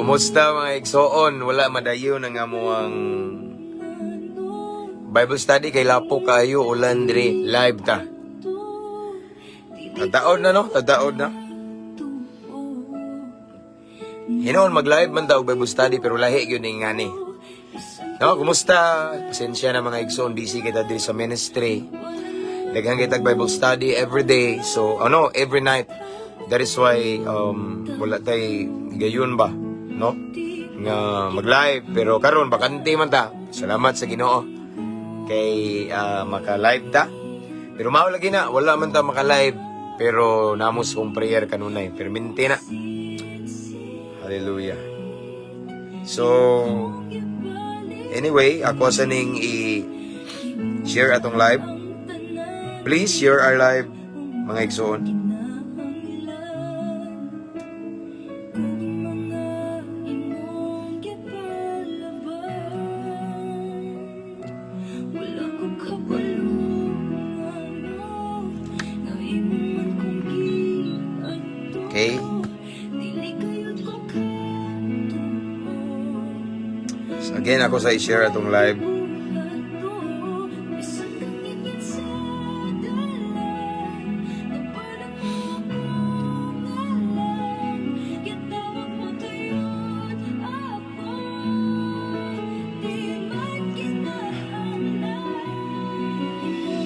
Kumusta, mga igsoon? Wala madayon ang amuang Bible study kay lapok kayo, ulan diri, live ta. Tadaod na, no? Tadaod na. Hinoon mag-live man daw Bible study pero lahi gyud ni ngani. No, kumusta? Pasensya na, mga igsoon, busy kita diri sa ministry. Daghan kitag Bible study every day. So, ano, every night. That is why wala tay gayon ba, no? Nga mag-live pero karon bakante man ta. Salamat sa Ginoo kay maka-live ta. Pero mao lagi na, wala man ta maka-live pero namos kong prayer kanunay. Perminti na. Hallelujah. So, anyway, ako sa ning i-share atong live. Please share our live, mga igsoon. Wala ko kabalo nga imo man kong giadto. Dili kayod ko katuo. So again, ako sa i-share atong live. Buhato, bisan kangingin sa dalan, napanag mo akong ngalan, gitawag mo tuyod ako, di man kinahanglan.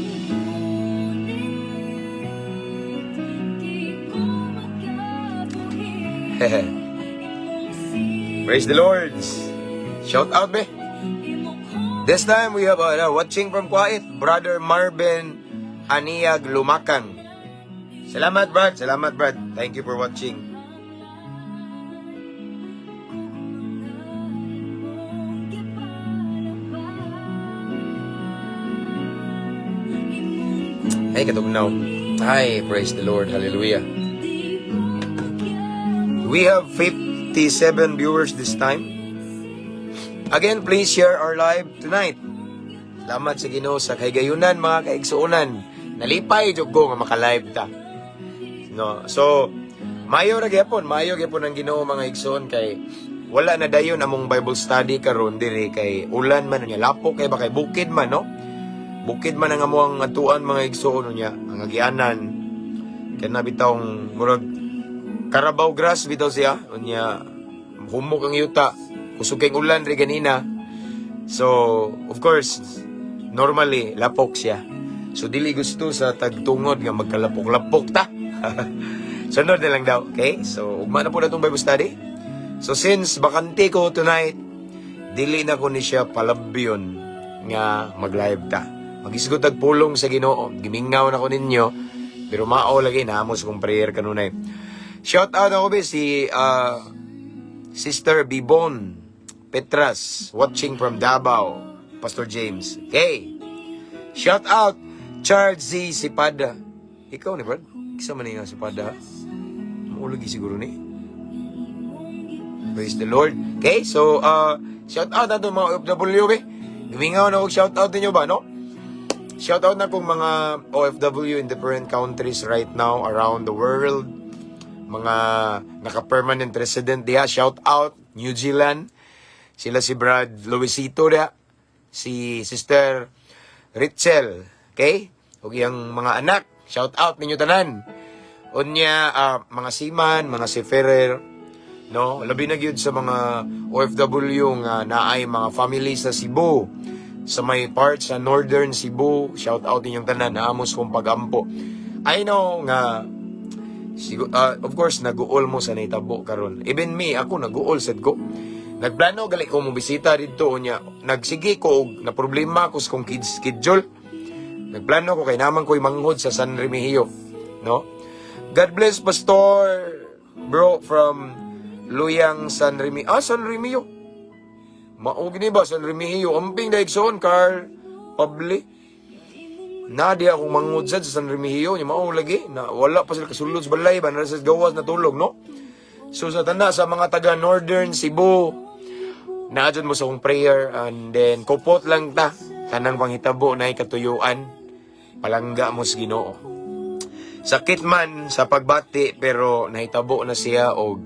Imong ibulit, di ko makabuhi. Imong isip, Praise the Lord. Shout out, be. imo ko This time we have watching from Kuwait, Brother Marvin Aniag Lumakang. Salamat, Brad. Salamat, Brad. Thank you for watching. Kung mga imong gipalaban, imong Hey, katugnaw. Hi, praise the Lord. Hallelujah. di ko makabuhi. We have 57 viewers this time. Again, please share our live tonight. Salamat sa Ginoo sa kahigayunan, mga kaigsuonan. Nalipay jud ko nga maka-live ta. No. So, mayo ra gyapon, mayo gyapon ang Ginoo, mga igsoon, kay wala na dayon among Bible study karon diri kay ulan man niya, lapok kay ba kay bukid man, no? Bukid man ang amuang atuan, mga igsoon, niya, ang agianan. Kay na bitawng murag Carabao grass bitaw siya unya, humok ang yuta, kusog kay ulan ri ganina. So, of course, normally lapok siya. So dili gusto sa tagtungod nga magkalapok-lapok ta. Sunod na lang daw, okay? So ugma na po na itong Bible study. So since bakante ko tonight, dili na ko ni siya palabyon nga mag-live ta. Magisgot tag pulong sa Ginoo. Gimingaw na ko ninyo. Pero mao lagi namos kong prayer kanunay. Shout out ako be si Sister Bibon Petras watching from Davao. Pastor James. Okay. Shout out Charles Z Sipada. Ikaw ni Brad? Isa man nga Sipada. Maulagi siguro ni. Praise the Lord. Okay, so shout out na to mga OFW be. Gimingaw na og shout out ninyo ba, no? Shout out na kong mga OFW in different countries right now around the world. Mga naka-permanent resident diha, shout out New Zealand. Sila si Brad Luisito diha, si Sister Richel, okay? Ug iyang mga anak, shout out ninyo tanan. Unya mga seaman, mga seafarer, no? Labi na gyud sa mga OFW nga naay mga family sa Cebu, sa may part sa Northern Cebu, shout out ninyong tanan, naamos kong pagampo. I know nga of course naguol mo sa nahitabo karon. Even me, ako naguol sad ko. Nagplano gali ko mo bisita didto unya nagsige ko og na problema ko sa kong kids schedule. Nagplano ko kay naman ko'y manghod sa San Remigio, no? God bless, Pastor Bro from Luyang, San Remigio. Ah, San Remigio. Mao gini ba San Remigio? Amping daigsoon Carl Pabli. Na di akong manghod sad sa San Remigio nya mao lagi na wala pa sila kasulod sa balay ba na sa gawas natulog, no? So sa tanda sa mga taga Northern Cebu, naa mo sa akong prayer and then kupot lang ta, tanang panghitabo na katuyuan, palangga mo sa Ginoo. Sakit man sa pagbati pero nahitabo na siya og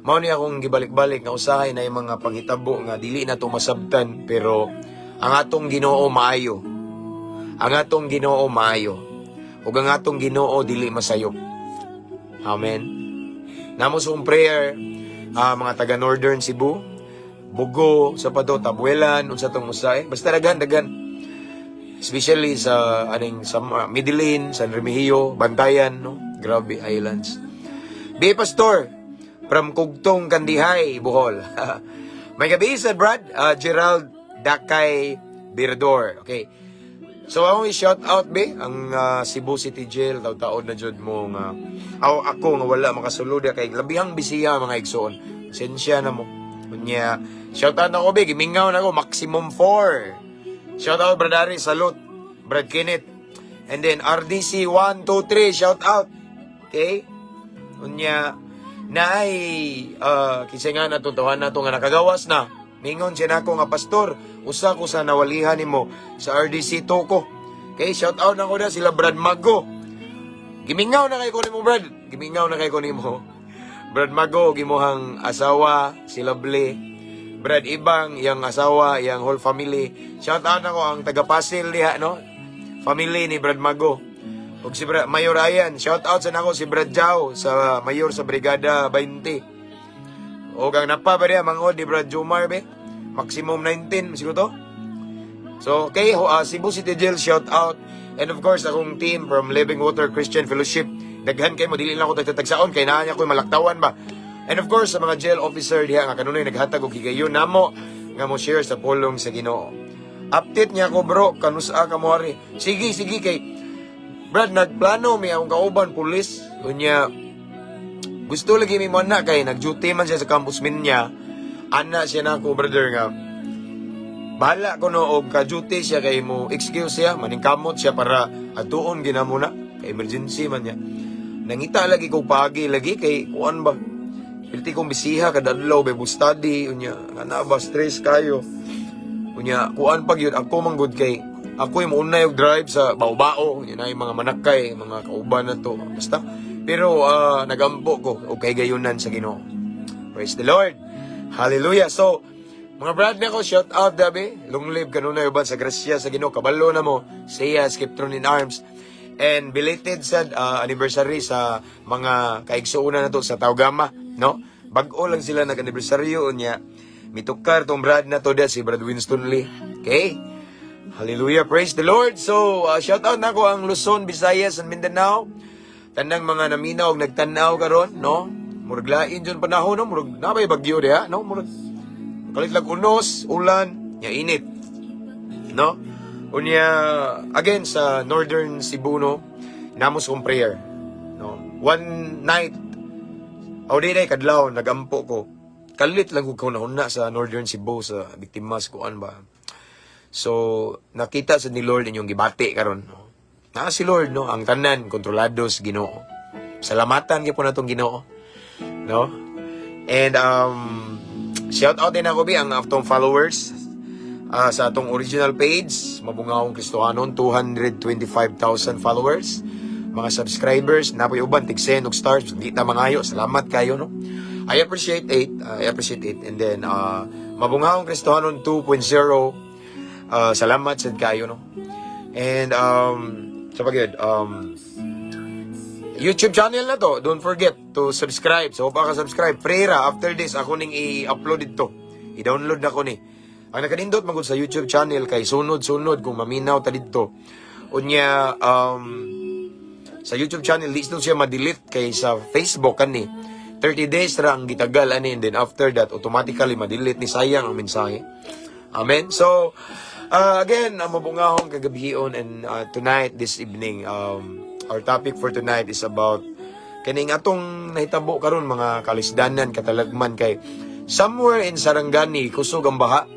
Mao ni akong gibalik-balik nga usahay na yung mga panghitabo nga dili na to masabtan, pero ang atong Ginoo maayo. Ang atong Ginoo maayo. Ug ang atong Ginoo dili masayop. Amen. Namo sa akong prayer, mga taga Northern Cebu, Bogo, sa Pado, Tabuelan, unsa tong usahay. Basta daghan, daghan. Especially sa aning sa Medellin, San Remigio, Bantayan, no? Grabe islands. Be Pastor from Kugtong Kandihay, Bohol. May gabi sa Brad, Gerald Dakay Birador. Okay. So akong i-shout out be ang Cebu City Jail, taw-taon na jud mo nga aw ako nga wala makasulod kay labihang bisiya, mga igsoon. Pasensya na mo. Unya, shout out ako be, gimingaw na ako maximum 4. Shout out Brad Ari, salute. Brad Kenneth. And then RDC 1 2 3, shout out. Okay? Unya, naay kinsa nga na tawhan na to nga nakagawas na. Mingon siya nako nga, "Pastor, usa ko sa nawalihan nimo sa RDC Toko." Okay, shout out na ko na sila Brad Mago. Gimingaw na kay ko nimo, Brad. Gimingaw na kay ko nimo. Brad Mago, gimuhang asawa, si Lovely. Brad Ibang, iyang asawa, iyang whole family. Shout out nako ang taga Pasil diha, no? Family ni Brad Mago. Ug si Brad, Mayor Ayan, shout out sa nako si Brad Jao sa mayor sa Brigada 20. O ang napa ba diha mangod ni Brad Jomar be? Maximum 19 siguro to. So, okay, Cebu City Jail, shout out. And of course, akong team from Living Water Christian Fellowship. Daghan kay mo, dili lang ako tagtatagsaon, kay naa niya ko'y malaktawan ba. And of course, sa mga jail officer diha nga kanunay naghatag og higayon namo nga mo share sa pulong sa Ginoo. Update niya ko, bro, kanusa ka mo ari. Sige, sige kay Brad, nagplano mi akong kauban pulis. Unya, gusto lagi mi mo na kay nag-duty man siya sa campus niya. Ana siya na ako, brother, nga bahala ko no og ka-duty siya kay mo excuse siya, maningkamot siya para atuon ginamo na kay emergency man niya. Nangita lagi ko paagi lagi kay kuan ba. Pilti kong bisiha kada adlaw, Bible study, unya ana ba, stress kayo. Unya kuan pag yun ako man gud kay ako yung maunay og drive sa bao-bao, yun ay mga manakay, mga kauban na to. Basta pero nagampo ko og kahigayunan sa Ginoo. Praise the Lord. Hallelujah. So, mga brad na ko, shout out dabi. Long live kanunay uban sa grasya sa Ginoo. Kabalo na mo. Siya, Skiptron in Arms. And belated sad anniversary sa mga kaigsuonan na to sa Taugama, no? Bag-o lang sila nag-anniversaryo niya. Mitukar tong brad na to da si Brad Winston Lee. Okay? Hallelujah, praise the Lord. So, shout out na ko ang Luzon, Visayas, and Mindanao. Tanang mga naminaw og nagtan-aw karon, no? Murag lain jud panahon, no? Murag nabay bagyo diha, no? Murag kalit lang unos, ulan, nya init. No? Unya again sa Northern Cebu, no? Namos kong prayer. No? One night, o di day kadlaw nagampo ko. Kalit lang ko na sa Northern Cebu sa biktima sa kuan ba. So, nakita sa ni Lord inyong gibati karon, no? Naa si Lord, no? Ang tanan kontrolado sa Ginoo. Salamatan gyud po natong Ginoo, no? And shout out din ako bi ang atong followers sa atong original page, Mabungahong Kristohanon, 225,000 followers. Mga subscribers, napoy uban tig send og stars, di ta mangayo. Salamat kayo, no? I appreciate it. I appreciate it. And then Mabungahong Kristohanon 2.0, salamat sad kayo, no? And sa pagid YouTube channel na to. Don't forget to subscribe. So, pa ka subscribe. Free ra. After this, ako ning i-upload dito. I-download na ko ni. Ang nakanindot magud sa YouTube channel kay sunod-sunod kung maminaw ta dito. Unya, sa YouTube channel, di siya ma-delete kay sa Facebook kani. 30 days ra ang gitagal ani and then after that, automatically ma-delete ni, sayang ang mensahe. Amen. So, again, ang mabungahong kagabion and tonight, this evening, our topic for tonight is about kaning atong nahitabo karon, mga kalisdanan, katalagman, kay somewhere in Sarangani, kusog ang baha.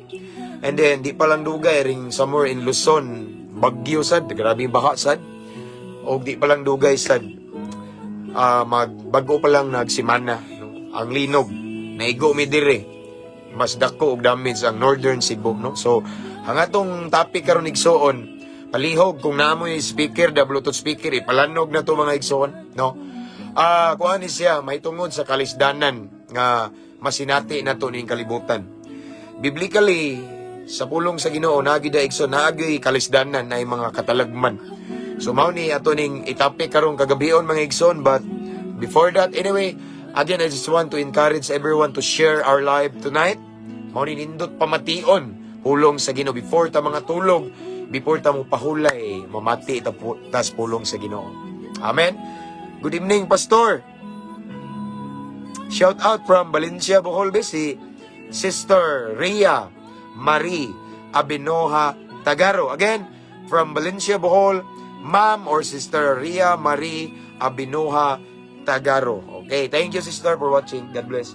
And then, di pa lang dugay ring somewhere in Luzon, bagyo sad, grabe yung baha sad. O di pa lang dugay sad, magbago pa lang nagsimana, no? Ang linog, naigo mi dire, mas dako og damage ang Northern Cebu, no? So ang atong topic karon, igsoon, palihog kung naamoy speaker da, Bluetooth speaker, ipalanog na to, mga igsoon, no? Kuan ni siya mahitungod sa kalisdanan. nga masinati nato ning kalibutan. Biblically, sa pulong sa Ginoo, naa gyud igsoon, naa gyuy kalisdanan na mga katalagman. So mao ni ato ning i-topic karong kagabion, mga igsoon. But before that, anyway, again, I just want to encourage everyone to share our live tonight. Mao ni nindot pamation pulong sa Ginoo before ta mga tulog, before ta mo pahulay, mamati ta tas pulong sa Ginoo. Amen. Good evening, Pastor. Shout out from Valencia, Bohol, si Sister Ria Marie Abinoha Tagaro. Again, from Valencia, Bohol, Ma'am or Sister Ria Marie Abinoha Tagaro. Okay, thank you, Sister, for watching. God bless.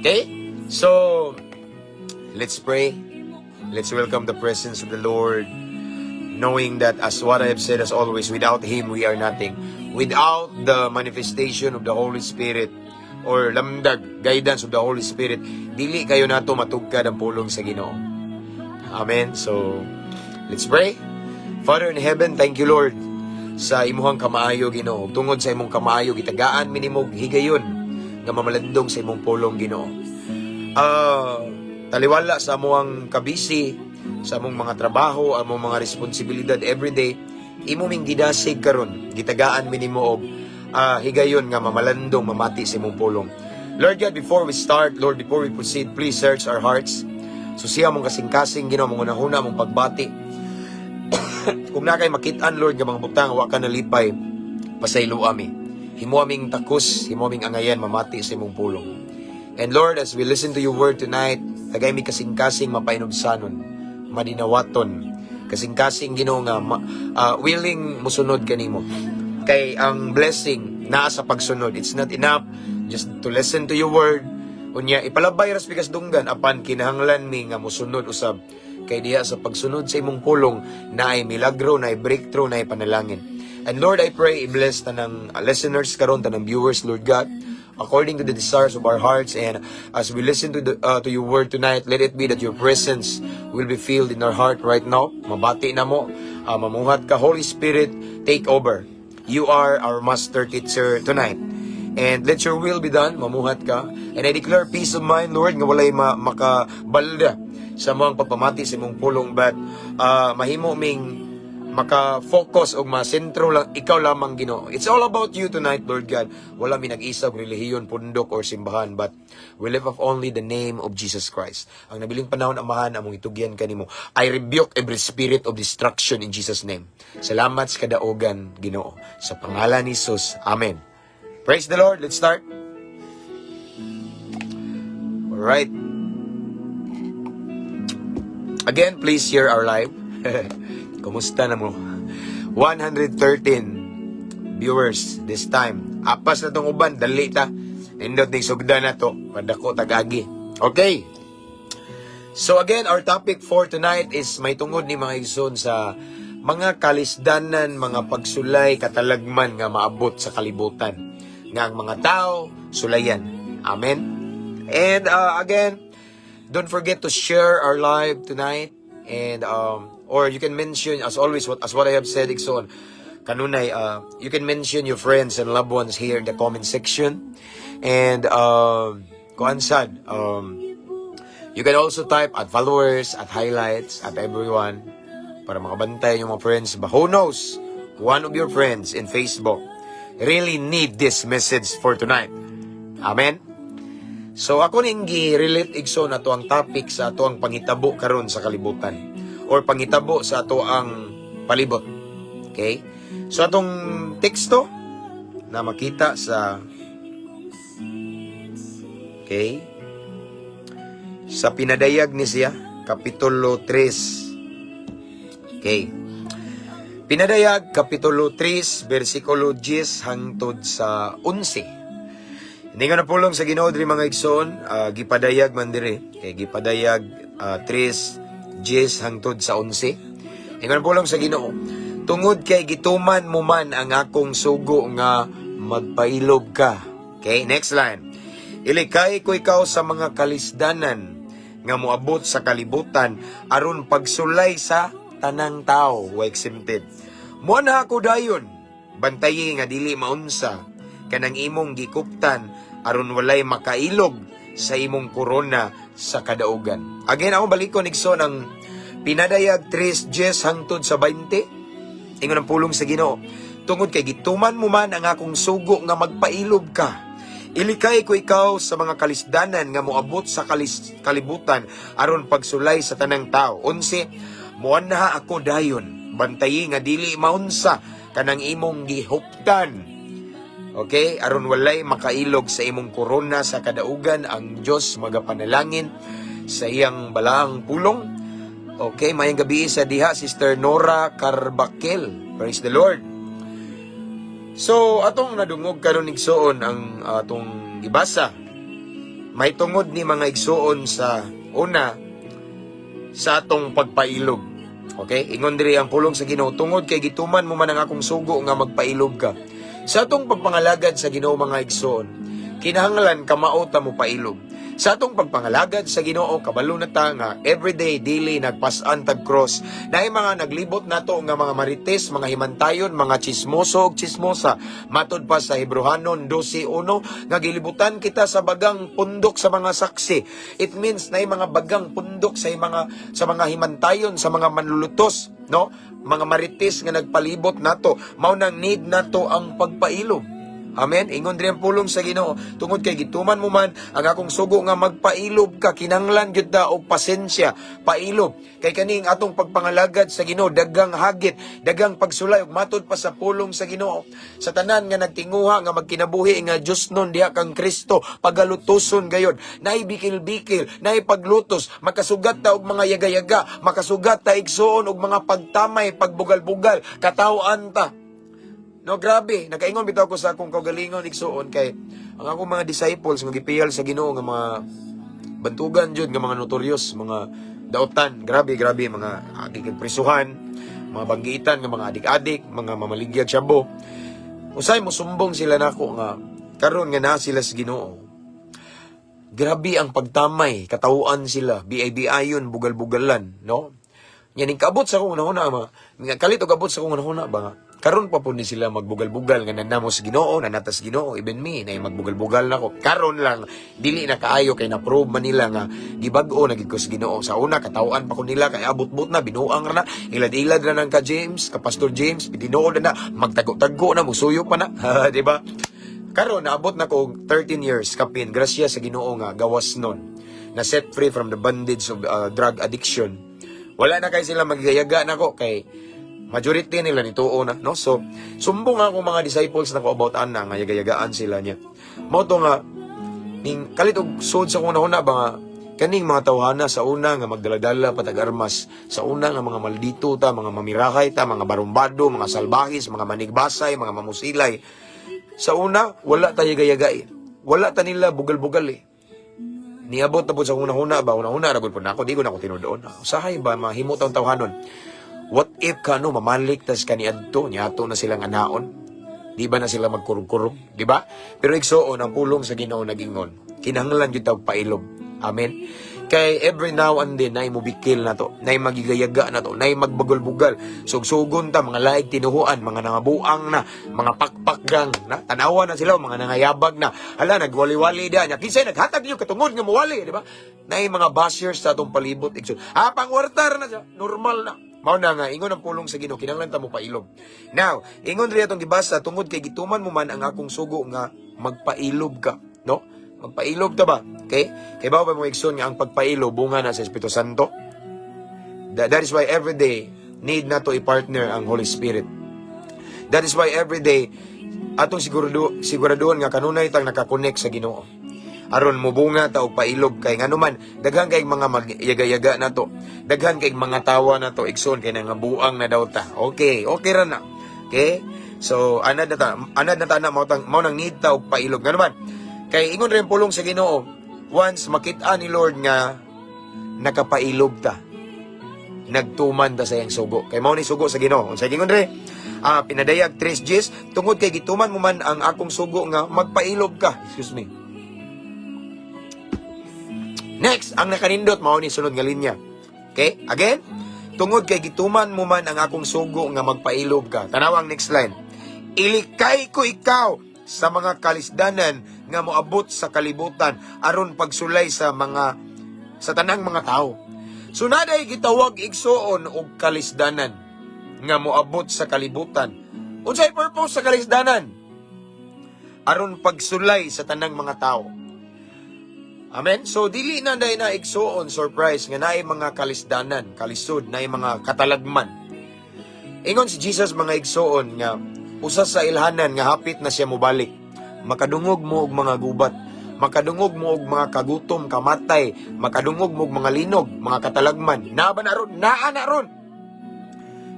Okay, so let's pray. Let's welcome the presence of the Lord, knowing that, as what I have said as always, without Him we are nothing. Without the manifestation of the Holy Spirit or lamdag, guidance of the Holy Spirit, dili kaayo nato matugkad ang pulong sa Ginoo. Amen. So, let's pray. Father in heaven, thank you, Lord, sa imuhang kamaayo, Ginoo. Tungod sa imong kamaayo, gitagaan mi nimog higayon nga mamalandong sa imong pulong, Ginoo. Taliwala sa amuang kabisi, sa among mga trabaho, among mga responsibilidad everyday, imo ming gidasig karon, gitagaan mi nimo og higayon nga mamalandong, mamati sa imong pulong. Lord God, before we start, Lord, before we proceed, please search our hearts. Susiha among kasing-kasing, Ginoo, among hunahuna, among pagbati. Kung naa kay makitaan, Lord, nga mga butang wa ka nalipay, pasayloa mi. Himo aming takos, himo aming angayan, mamati sa imong pulong. And Lord, as we listen to your word tonight, tagay mi kasing-kasing mapainubsanon, madinawaton, kasing-kasing, Ginoo, nga willing musunod kanimo. Kay ang blessing naa sa pagsunod. It's not enough just to listen to your word. Unya ipalabay ras pikas dunggan, apan kinahanglan mi nga musunod usab kay diha sa pagsunod sa imong pulong naay milagro, naay breakthrough, naay panalangin. And Lord, I pray, i-bless tanang listeners karon, tanang viewers, Lord God, according to the desires of our hearts. And as we listen to your word tonight, let it be that your presence will be filled in our heart right now. Mabati namo, mamuhat ka, Holy Spirit, take over. You are our master teacher tonight. And let your will be done, mamuhat ka. And I declare peace of mind, Lord, nga walay makabalda sa among pagpamati sa imong pulong, but mahimo ming maka-focus og masentro lang ikaw lamang, Ginoo. It's all about you tonight, Lord God. Wala mi nag-isa og relihiyon, pundok or simbahan, but we lift up only the name of Jesus Christ. Ang nabiling panahon, Amahan, among itugyan kanimo. I rebuke every spirit of destruction in Jesus' name. Salamat sa kadaugan, Ginoo. Sa pangalan ni Jesus. Amen. Praise the Lord. Let's start. All right. Again, please share our live. Kumusta na mo? 113 viewers this time. Apas na tong uban, dali ta. Nindot ning sugda na to. Padako tagagi. Okay. So again, our topic for tonight is may tungod ni, mga igsoon, sa mga kalisdanan, mga pagsulay, katalagman nga maabot sa kalibutan. Nga ang mga tao, sulayan. Amen? And again, don't forget to share our live tonight and or you can mention, as always, what I have said, igsoon, kanunay, you can mention your friends and loved ones here in the comment section and kuan sad, you can also type at followers, at highlights, at everyone para makabantay yung mga friends ba. Who knows, one of your friends in Facebook really need this message for tonight. Amen. So ako ning gi-relate, igsoon, ato ang topic sa ato ang pangitabo karon sa kalibutan or pangitabo sa ato ang palibot. Okay? So atong teksto na makita sa, okay, sa Pinadayag ni siya, Kapitulo 3. Okay. Pinadayag, Kapitulo 3, versikulo 10 hangtod sa 11. Hindi nga napulong sa Ginoo diri, mga igsoon, gipadayag man diri. Kay gipadayag 3 10 hangtod sa 11. Hindi nga napulong sa Ginoo. Tungod kay gituman mo man ang akong sugo nga magpailob ka. Okay, next line. Ilikay ko ikaw sa mga kalisdanan nga moabot sa kalibutan aron pagsulay sa tanang tao, wa exempted. Mo na ako dayon. Bantayi nga dili maunsa. kanang imong gikuptan aron walay makailog sa imong korona sa kadaugan. Again, ako balikon, igsoon, ang Pinadayag 3:10 hangtod sa 20. Ingon ang pulong sa Ginoo, "Tungod kay gituman mo man ang akong sugo nga magpailob ka, ilikay ko ikaw sa mga kalisdanan nga moabot sa kalibutan aron pagsulay sa tanang tao." 11, "Muanha ako dayon, bantayi nga dili maunsa kanang imong gihuptan." Okay? Aron walay makailog sa imong korona sa kadaugan. Ang Dios magapanalangin sa iyang balaang pulong. Okay, maayong gabi sa diha, Sister Nora Carbaquel. Praise the Lord. So, atong nadungog karon, igsuon, ang atong gibasa. May tungod ni, mga igsuon, sa una sa atong pagpailog. Okay? Ingon diri ang pulong sa Ginoo, "Tungod kay gituman mo man ang akong sugo nga magpailob ka." Sa atong pagpangalagad sa Ginoo, mga igsuon, kinahanglan kamao ta mo pailob. Sa atong pagpangalagad sa Ginoo, kabalo na ta nga everyday, daily nagpasan tag cross. Naay mga naglibot nato nga mga marites, mga himantayon, mga chismoso ug chismosa. Matod pa sa Hebrohanon 12:1 nga gilibutan kita sa bagang pundok sa mga saksi. It means naay mga bagang pundok sa mga himantayon, sa mga manlulutos, no? Mga marites nga nagpalibot nato. Mao nang need nato ang pagpailob. Amen. Ingon diri ang pulong sa Ginoo, "Tungod kay gituman mo man ang akong sugo nga magpailob ka." Kinanglan gyud ta og pasensya, pailob. Kay kaning atong pagpangalagad sa Ginoo, daghang hagit, daghang pagsulay. Ug matod pa sa pulong sa Ginoo, sa tanan nga nagtinguha nga magkinabuhi nga Dios nun diha kang Kristo, pagalutoson gayod, naay bikil-bikil, naay paglutos, makasugat ta og mga yaga-yaga, makasugat ta, igsuon, og mga pagtamay, pagbugal-bugal, kataw-an ta. No, grabe. Nakaingon bitaw ko sa akong kaugalingon, igsuon, kay ang akong mga disciples nga gipiyal sa Ginoo nga mga bantugan jud nga mga notorious, mga daotan, grabe grabe mga agig prisuhan, mga banggitan nga mga adik-adik, mga mamaligyag shabu. Usay musumbong sila nako nga karon nga naa sila sa Ginoo, grabe ang pagtamay, katawhan sila, BIBI-yon, bugal-bugalan, no? Yan ning kaabot sa akong hunahuna mga nga kalit og abot sa akong hunahuna ba nga karon pa po ni sila magbugal-bugal nga nanamo sa Ginoo, nanatas Ginoo. Even me na magbugal-bugal nako. Karon lang dili na kaayo kay na-prove man nila nga gibag-o na gid ko sa Ginoo. Sa una katawhan pa ko nila kay abot-bot na, binuang ra na, ilad-ilad ra nang ka James, ka Pastor James, tinuod na, magtago-tago na, musuyo pa na, di ba? Karon naabot na ko 13 years kapin, grasya sa Ginoo nga gawas nun. Na set free from the bondage of drug addiction. Wala na kay sila magigayaga nako kay majority nila nituo na, no? So, sumbong ako mga disciples nako about ana nga yagayagaan sila niya. Mao to nga ning kalit og sud sa akong hunahuna ba nga kaning mga tawhana sa una nga magdala-dala patag armas, sa una nga mga maldito ta, mga mamirahay ta, mga barumbado, mga salbahis, mga manigbasay, mga mamusilay. Sa una, wala ta yagayagay. Wala ta nila bugal-bugal eh. Niabot na po sa una-una ba, una-una, ra gud po na ako, di ko na ako tinudoon. Usahay ba, mahimo taong tawhanon. What if kano mamalik tas kaniadto, niato na silang anaon? Di ba na sila magkurog-kurog? Di ba? Pero igsuon, ang pulong sa Ginoo nagingon, kinahanglan gyud tawag pailob. Amen. Kay every now and then, nay mubikil na to, nay magigayaga na to, nay magbugol-bugal. Sugsugon ta, mga laig tinuhuan, mga nangabuang na, mga pakpakgang na, tanawa na sila, mga nangayabag na. Hala, nagwali-wali diyan. Nya, kinsay naghatag niyo katungod nga muwali, di ba? Nay mga bashers sa atong palibot. Igsoon. Ah, pangwartar na siya. Normal na. Mao na nga, ingon ang pulong sa Ginoo, kinahanglan ta mo pailob. Now, ingon ri atong gibasa, "Tungod kay gituman mo man ang akong sugo nga magpailob ka," no? Magpailob ta ba? Okay? Kay ba mo, igsoon, nga ang pagpailob bunga na sa Espiritu Santo? That is why every day need nato i-partner ang Holy Spirit. That is why every day atong siguraduhon nga kanunay tang nakakonect sa Ginoo. Aron mubunga ta og pailob kay nganuman daghan kay mga magyaga-yaga nato. Daghan kay mga tawa nato, igsoon, kay nangabuang na daw ta. Okay, okay ra na. Okay? So anad na ta na mao nang need ta og pailob. Nganuman kay ingon rin pulong sa Ginoo, once makita ni Lord nga nakapailob ta, nagtuman ta sa iyang sugo. Kay mao ni sugo sa Ginoo. Unsay gingon re? Ah, Pinadayag 3:10, "Tungod kay gituman mo man ang akong sugo nga magpailob ka." Excuse me. Next, ang nakanindot mao ni sunod nga linya. Okay? Again, "Tungod kay gituman mo man ang akong sugo nga magpailob ka." Tanawang next line. "Ilikay ko ikaw Sa mga kalisdanan nga moabot sa kalibutan aron pagsulay sa tanang mga tao. So naday gitawag, igsuon, og kalisdanan nga moabot sa kalibutan. Unsay purpose sa kalisdanan? Aron pagsulay sa tanang mga tao. Amen? So dili na day na, igsuon, surprise nga naay mga kalisdanan, kalisod, naay mga katalagman. Ingon si Jesus, mga igsuon, nga usa sa ilhanan nga hapit na siya mobalik. Makadungog mo og mga gubat, makadungog mo og mga kagutom, kamatay, makadungog mo og mga linog, mga katalagman. Naa ba na ron? Naa na ron.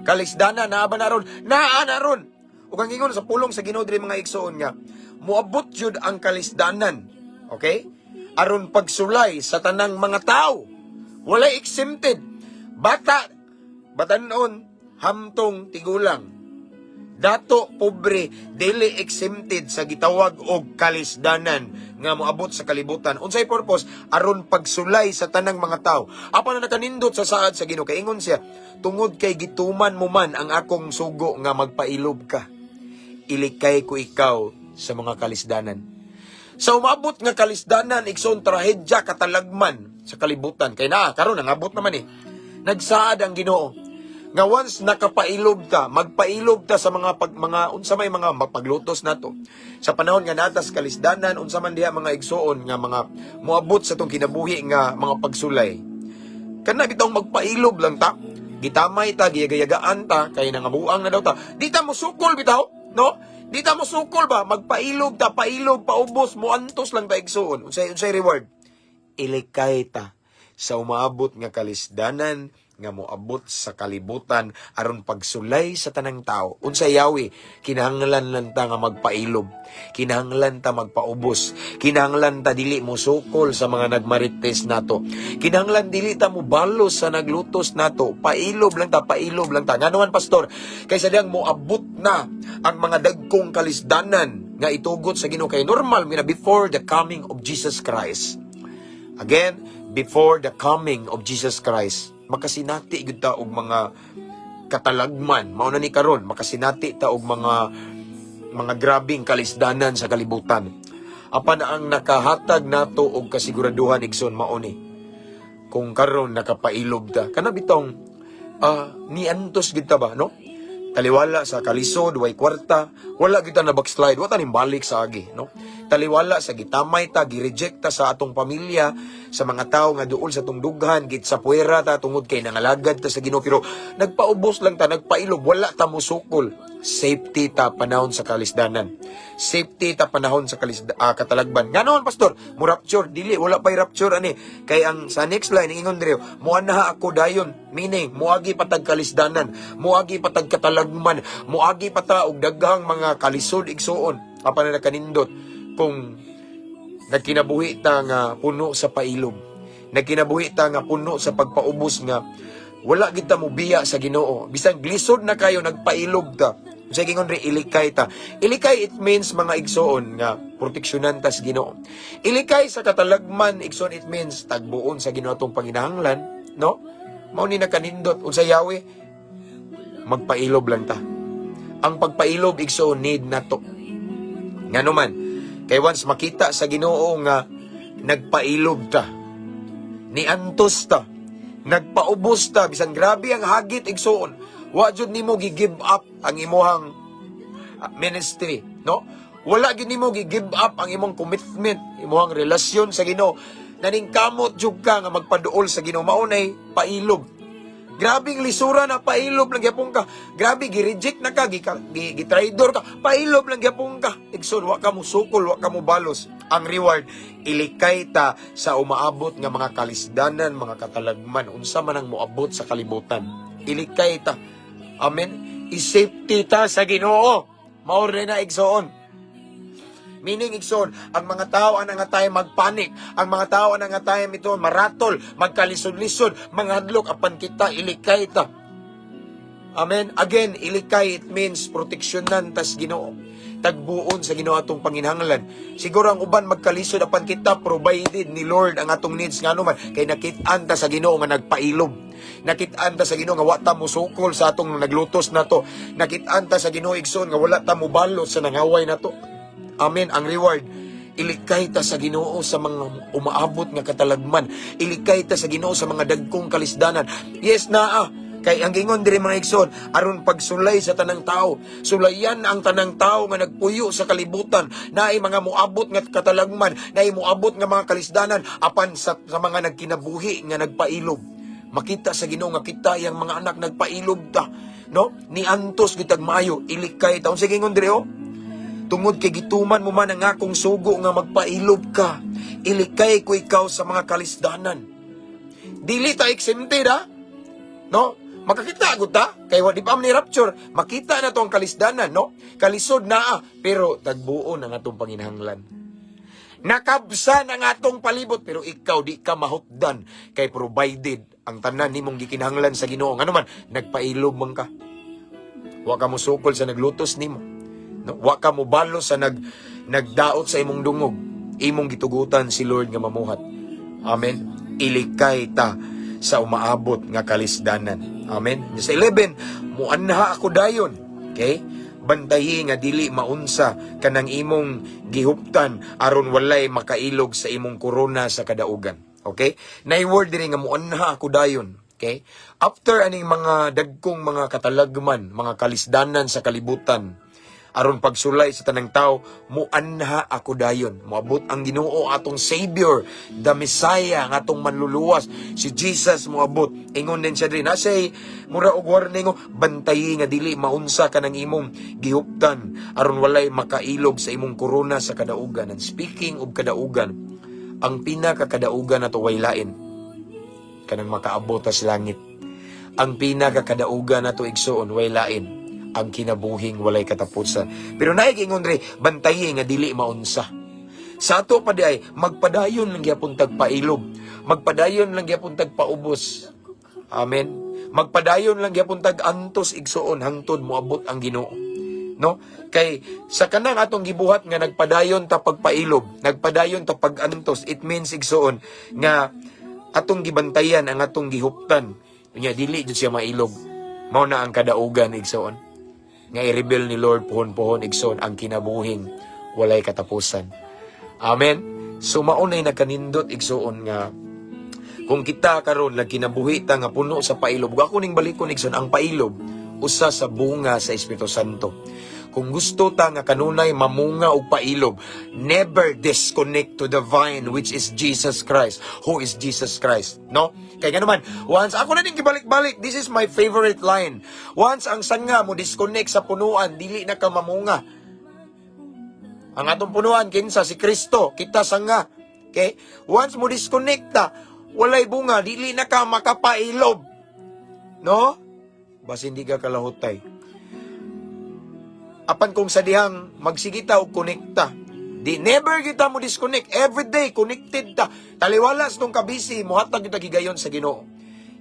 Kalisdana, naa ba na ron? Naa na ron. Ug ang ingon sa pulong sa Ginoo diri, mga igsuon, nga moabot jud ang kalisdanan. Okay? Aron pagsulay sa tanang mga tao. Walay exempted. Bata, batanon, hamtong tigulang. Dato, pobre, dili exempted sa gitawag og kalisdanan nga moabot sa kalibutan. Unsay purpose? Aron pagsulay sa tanang mga tao. Apan na nakanindot sa saad sa Ginoo kay ingon siya, "Tungod kay gituman mo man ang akong sugo nga magpailob ka, ilikay ko ikaw sa mga kalisdanan." Sa umabot nga kalisdanan, igsoon, trahedya, katalagman sa kalibutan. Kay naa, karon nangabot naman eh. Nagsaad ang Ginoo nga once nakapailob ta, magpailob ta sa mga pag, mga unsa may mga mapaglutos nato. Sa panahon nga natas kalisdanan, unsa man diha, mga igsuon, nga mga moabot sa tong kinabuhi nga mga pagsulay. Kana bitawng magpailob lang ta. Gitamay ta, giyagayagaan ta, kay nangabuang na daw ta. Di ta mo sukol bitaw, no? Di ta mo sukol ba? Magpailob ta, pailob, paubos, moantos lang ta, igsuon. Unsay reward? Ilikay ta sa umaabot nga kalisdanan nga moabot sa kalibutan aron pagsulay sa tanang tao. Unsay yawi? Kinahanglan lang ta nga magpailob. Kinahanglan ta magpaubos. Kinahanglan ta dili mo sukol sa mga nagmarites nato. Kinahanglan dili ta mo balos sa naglutos nato. Pailob lang ta, pailob lang ta. Ngano man, Pastor? Kaysa diyang moabot na ang mga dagkong kalisdanan nga itugot sa Ginoo, kay normal mina before the coming of Jesus Christ. Again, before the coming of Jesus Christ, makasinati gyud ta og mga katalagman. Mao na ni karon, makasinati ta og mga grabing kalisdanan sa kalibutan. Apan ang nakahatag nato og kasiguraduhan, igsoon, mao ni kung karon nakapailob ta. Kana bitong niantos gid ta ba, no? Taliwala sa kalisod, way kwarta, wala kita na backslide, wa ta ning balik sa agi, no? Taliwala sa gitamay ta, gi-reject ta sa atong pamilya, sa mga tao nga duol sa atong dughan, git sa puwera ta tungod kay nangalagad ta sa Ginoo, pero nagpaubos lang ta, nagpailob, wala ta mosukol. Safety ta panahon sa kalisdanan. Safety ta panahon sa katalagban. Ngano, Pastor? Mo rapture dili, wala pay rapture ani. Kay ang sa next line ingon diri, "Muanaha ako dayon," meaning muagi patag kalisdanan, muagi patag katalagman, muagi pa ta og daghang mga kalisod, igsuon. Apan na nakanindot kung nagkinabuhi ta nga puno sa pailob. Nagkinabuhi ta nga puno sa pagpaubos nga wala gid ta mobiya sa Ginoo. Bisan glisod na kayo, nagpailob ta. Sa gingon ri, ilikay ta. Ilikay, it means, mga igsoon, nga proteksyonan ta sa Ginoo. Ilikay sa katalagman, igsoon, it means tagbuon sa Ginoo atong panginahanglan, no? Mao ni nakanindot. Unsa yawi? Magpailob lang ta. Ang pagpailob, igsoon, need nato. Ngano man, kay once makita sa Ginoo nga nagpailob ta, niantos ta, nagpaubos ta, bisan grabe ang hagit, igsuon, wa jud nimo gi-give up ang imuhang ministry, no? Wala gyud nimo gi-give up ang imong commitment, imuhang relasyon sa Ginoo. Naningkamot jud ka nga magpaduol sa Ginoo, mao nay pailob. Grabing lisura na, pailob lang gyapon ka. Grabe gi-reject na ka, gi traidor ka, pailob lang gyapon ka. Igsoon, wa ka mo sukol, wa ka mo balos. Ang reward, ilikay ta sa umaabot nga mga kalisdanan, mga katalagman, unsa man ang moabot sa kalibutan. Ilikay ta. Amen. I-safety ta sa Ginoo. Mao rin na, igsoon. Meaning, igsoon, ang mga tao ang nga tayo magpanik, ang mga tao ang nga tayo ito maratol, magkalisod-lisod, mangadlok, apan kita ilikay ta. Amen. Again, ilikay, it means proteksyonan tas Ginoo. Tagbuon sa Ginoo atong panginahanglan. Siguro ang uban magkalisod, apan kita provided ni Lord ang atong needs, ngano man kay nakit-an ta sa Ginoo nga nagpailob. Nakit-an ta sa Ginoo nga wa ta mosukol sa atong naglutos nato. Nakit-an ta sa Ginoo, igsoon, nga wala ta mobalot sa nangaway nato. Amen. Ang reward, ilikay ta sa Ginoo sa mga umaabot nga katalagman. Ilikay ta sa Ginoo sa mga dagkong kalisdanan. Yes, naa. Kay ang gingon diri, mga igsoon, aron pagsulay sa tanang tao. Sulayan ang tanang tao nga nagpuyo sa kalibutan. Naay mga muabot nga katalagman, naay muabot nga mga kalisdanan apan sa mga nagkinabuhi nga nagpailob. Makita sa Ginoo nga kita yang mga anak nagpailob ta. No? Niantos gitag maayo, ilikay ta. Unsa gingon diri, oh? Tungod kay gituman mo man ang akong sugo nga magpailob ka, ilikay ko ikaw sa mga kalisdanan. Dili ta exempted, ha? No? Makakita gud ta kay wa di pa man ni rapture, makita na to ang kalisdanan, no? Kalisod naa, pero tagbuon ang atong panginahanglan. Nakabsan ang atong palibot, pero ikaw di ka mahutdan kay provided ang tanan nimong gikinahanglan sa Ginoo. Ngano man nagpailob man ka. Wa ka mosukol sa naglutos nimo. No? Wa ka mobalo sa nagdaot sa imong dungog. Imong gitugutan si Lord nga mamuhat. Amen. Ilikay ta sa umaabot nga kalisdanan. Amen. Sa 11, muanha ako dayon. Okay? Bantayi nga dili maunsa kanang imong gihuptan aron walay makailog sa imong korona sa kadaugan. Okay? Nay word diri nga muanha ako dayon. Okay? After aning mga dagkong mga katalagman, mga kalisdanan sa kalibutan, aron pagsulay sa tanang tao, muanha ako dayon. Moabot ang Ginoo, atong Savior, the Messiah, ang atong manluluwas, si Jesus moabot. Ingon din siya diri, nasa mura og warning, oh, bantayi nga dili maunsa ka ng imong gihuptan aron walay makailog sa imong korona sa kadaugan. And speaking of kadaugan, ang pinakakadaugan nato way lain kanang makaabot sa langit. Ang pinakakadaugan nato, igsoon, way lain ang kinabuhing walay katapusan. Pero naay giingon diri, bantayi nga dili maunsa. Sa ato pa di ay magpadayon lang gyapon tag pailob, magpadayon lang gyapon tag paubos. Amen. Magpadayon lang gyapon tag antos, igsoon, hangtod moabot ang Ginoo. No? Kay sa kanang atong gibuhat nga nagpadayon ta pagpailob, nagpadayon ta pagantos, it means, igsoon, nga atong gibantayan ang atong gihuptan. Unya dili jud siya mailog. Mao na ang kadaugan, igsoon, nga i-reveal ni Lord pohon-pohon, igsoon, ang kinabuhing walay katapusan. Amen. So maunay nagkanindot, igsoon, nga kung kita karon nagkinabuhi ta nga puno sa pailob. Ug ako ning balikon, igsoon, ang pailob usa sa bunga sa Espiritu Santo. Kung gusto ta nga kanunay mamunga og pailob, never disconnect to the vine, which is Jesus Christ. Who is Jesus Christ? No? Kay man, once ako na din gibalik-balik, this is my favorite line. Once ang sanga mo disconnect sa punuan, dili na ka mamunga. Ang atong punuan kinsa? Si Kristo, kita sanga. Okay? Once mo disconnect ta, walay bunga, dili na ka makapailob. No? Basin di ka kalahutay. Apan kung sa dihang magsige ta og konekta, di never kita mo disconnect. Every day connected ta. Taliwala sa tong kabisi, muhatag kita gigayon sa Ginoo.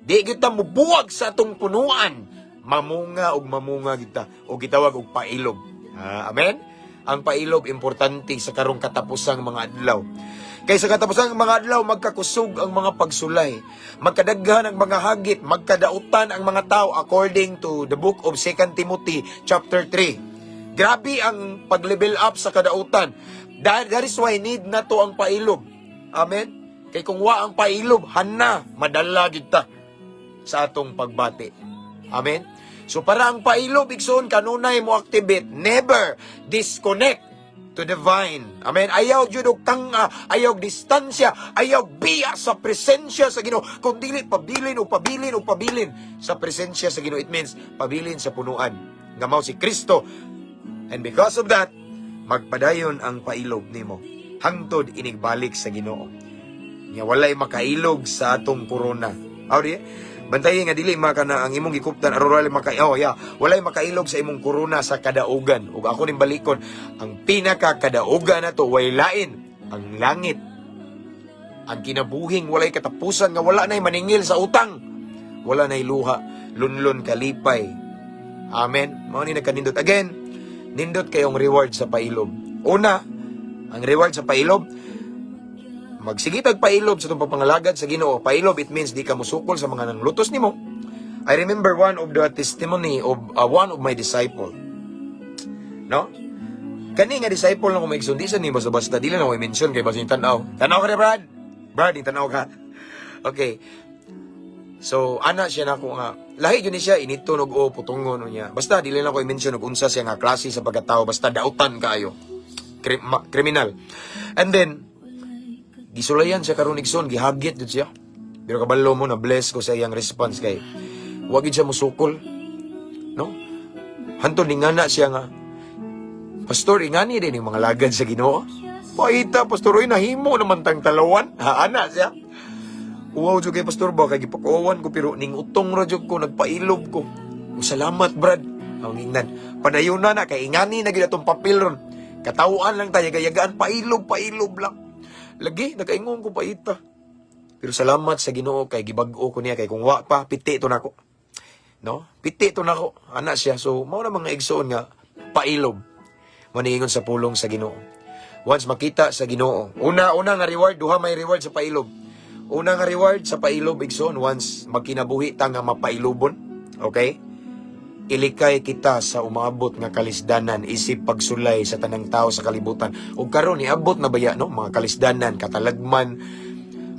Di kita mubuwag sa atong punuan. Mamunga og mamunga kita o gitawag og pailob. Ah, amen. Ang pailob importante sa karong katapusang mga adlaw. Kay sa katapusang mga adlaw, magkakusog ang mga pagsulay, magkadaghan ang mga hagit, magkadautan ang mga tao according to the book of 2 Timothy chapter 3. Grabe ang pag-level up sa kadautan. That is why need na to ang pailob. Amen? Kay kung wa ang pailob, hana, madala gid ta sa atong pagbati. Amen? So para ang pailob, igsoon, kanunay mo activate, never disconnect to the vine. Amen. Ayaw jud og tanga, ayaw distansya, ayaw biya sa presensya sa Ginoo. Kung dili pabilin o pabilin o pabilin sa presensya sa Ginoo, it means pabilin sa punuan nga mao si Kristo. And because of that, magpadayon ang pailob nimo hangtod inigbalik sa Ginoo. Nya walay makailog sa atong korona. Aw di? Bantayi nga dili maka na ang imong gikuptan aron walay maka, oh yeah, walay makailog sa imong korona sa kadaugan. Ug ako ning balikon, ang pinaka kadaugan nato way lain ang langit. Ang kinabuhing walay katapusan nga wala nay maningil sa utang. Wala nay luha, lunlon kalipay. Amen. Mao ni nagkanindot. Again, nindot kayong reward sa pailob. Una, ang reward sa pailob, magsige tag pailob sa itong pagpangalagad sa Ginoo. Pailob, it means di ka musukol sa mga nanglutos nimo. I remember one of the testimony of one of my disciple. No? Kani nga disciple na ko, mga igsoon, di sa ni basta-basta, di lang ako i-mention kay basin tanaw. Tanaw ka na, Brad. Brad, yung tanaw ka. Okay. So, ana siya nako nga, lahi yun ni siya, initon og o putungon niya. Basta, di lang ako i-mention og unsa siya nga klase sa pagkatao, basta dautan kaayo. Kriminal. And then, gisulayan siya karon, igsoon, gihagit jud siya. Pero kabalo mo na bless ko sa iyang response kay wa gid siya musukol. No? Hantod ningana siya nga, "Pastor, ingani din yung mga lagad sa Ginoo. Paita, Pastor, oy, nahimo naman tang talawan." Ha, ana siya. "Wow, jud kay Pastor ba, kay gipakuwan ko, pero ning utong ra jud ko, nagpailob ko." "Oh, salamat, Brad." Ang ingnan. Padayon na na, kay ingani na gid atong papel ron. Katawaan lang tayo, yagaan, pailob, pailob lang. Lagi, nakaingon ko, paita. Pero salamat sa Ginoo kay gibag-o ko niya, kay kung wa pa, piti to nako. No? Piti to nako. Ana siya. So, mao na, mga igsoon, nga pailob. Maniingon sa pulong sa Ginoo. Once makita sa Ginoo. Una nga reward, duha may reward sa pailob. Una nga reward sa pailob, igsoon, once magkinabuhi ta nga mapailobon, okay? Ilikay kita sa umaabot nga kalisdanan isip pagsulay sa tanang tao sa kalibutan. Ug karon niabot na baya, no, mga kalisdanan, katalagman.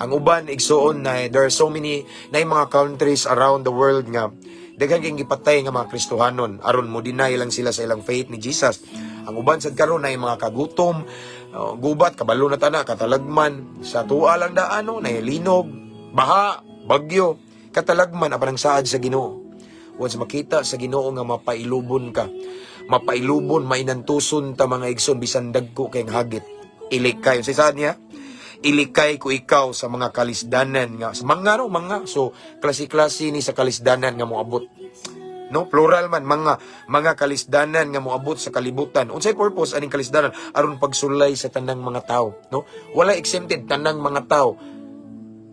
Ang uban, igsoon, na there are so many na mga countries around the world nga daghan kay gipatay nga mga Kristohanon aron mo deny lang sila sa ilang faith ni Jesus. Ang uban sad karon na mga kagutom, gubat, kabalo na tana, katalagman sa tuwa lang daan, no, na linog, baha, bagyo, katalagman, apan ang saad sa Ginoo, once makita sa Ginoo nga mapailubon ka, mapailubon, mainantuson ta, mga igsoon, bisan dagko kay hagit, ilikay. Sa saad niya, ilikay ko ikaw sa mga kalisdanan nga sa mga, no, mga, so klase-klase ni sa kalisdanan nga moabot, no, plural man, mga kalisdanan nga moabot sa kalibutan. Unsay purpose aning kalisdanan? Aron pagsulay sa tanang mga tao, no? Wala exempted, tanang mga tao.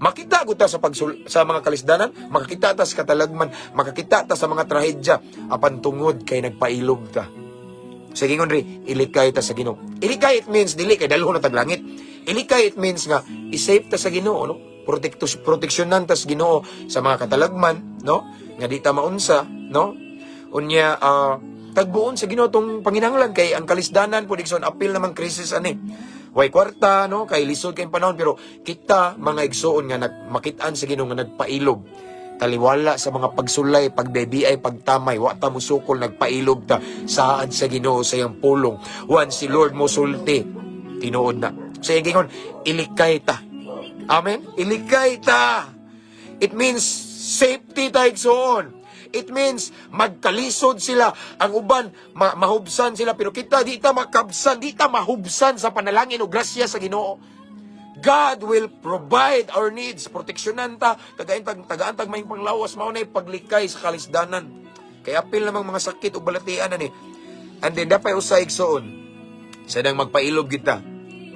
Makita gud ta sa mga kalisdanan, makakita ta sa katalagman, makakita ta sa mga trahedya, apan tungod kay nagpailob ta. Sa gingon ri, ilikay ta sa Ginoo. Ilikay, it means dili kay dalhon na tag langit. Ilikay, it means nga i-safe ta sa Ginoo, no? Proteksyonan ta sa Ginoo sa mga katalagman, no? Nga di ta maunsa, no? Unya, tagbuon sa Ginoo tong panginahanglan kay ang kalisdanan po, igsoon, apil namang crisis ani. Way kwarta, no? Kay lisod kay panahon, pero kita, mga igsoon, nga nagmakitaan sa Ginoo nga nagpailob. Taliwala sa mga pagsulay, pagbebiay, pagtamay, wa ta musukol, nagpailob ta saad sa Ginoo sa iyang pulong. Once si Lord mo sulti, tinuod na. Sa iyang gingon, ilikay ta. Amen? Ilikay ta. It means safety ta, igsoon. It means magkalisod sila. Ang uban, mahubsan sila. Pero kita, di ta makabsan, di ta mahubsan sa panalangin o grasya sa Ginoo. God will provide our needs. Proteksyonan ta, tagaan tag tagaan tag may panglawas, mao na paglikay sa kalisdanan. Kaya apil namang mga sakit ug balatian ani. And then dapat usa, igsoon. Sa dang magpailob kita.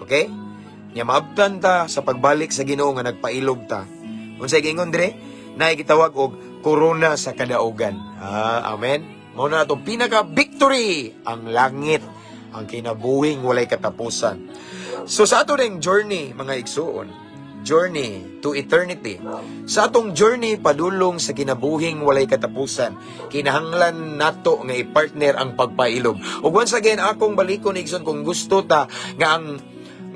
Okay? Nya maabtan ta sa pagbalik sa Ginoo nga nagpailob ta. Unsay giingon dire? Naay gitawag og korona sa kadaugan. Ah, amen. Mao na atong pinaka victory, ang langit, ang kinabuhing walay katapusan. So sa ato ring journey, mga igsuon, journey to eternity. Sa atong journey padulong sa kinabuhing walay katapusan, kinahanglan nato nga i-partner ang pagpailob. Ug once again, akong balikon, igsoon, kung gusto ta nga ang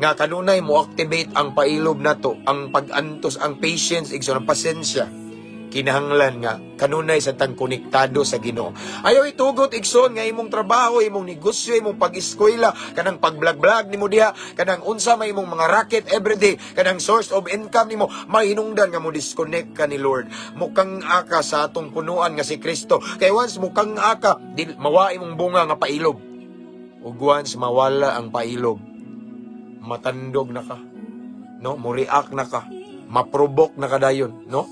nga kanunay mo activate ang pailob nato, ang pag-antos, ang patience, igsoon, ang pasensya, kinahanglan nga kanunay sa tang konektado sa Ginoo. Ayaw itugot, igsoon, nga imong trabaho, imong negosyo, imong pag-eskwela, kanang pag-vlog-vlog nimo diha, kanang unsa may imong mga racket everyday, kanang source of income nimo, mahinungdan nga mo disconnect ka ni Lord. Mukang aka sa atong punuan nga si Kristo. Kay once mukang aka, di, mawa imong bunga nga pailob. Ug once mawala ang pailob, matandog na ka. No? Mo react na ka. Maprovoke na ka dayon, no?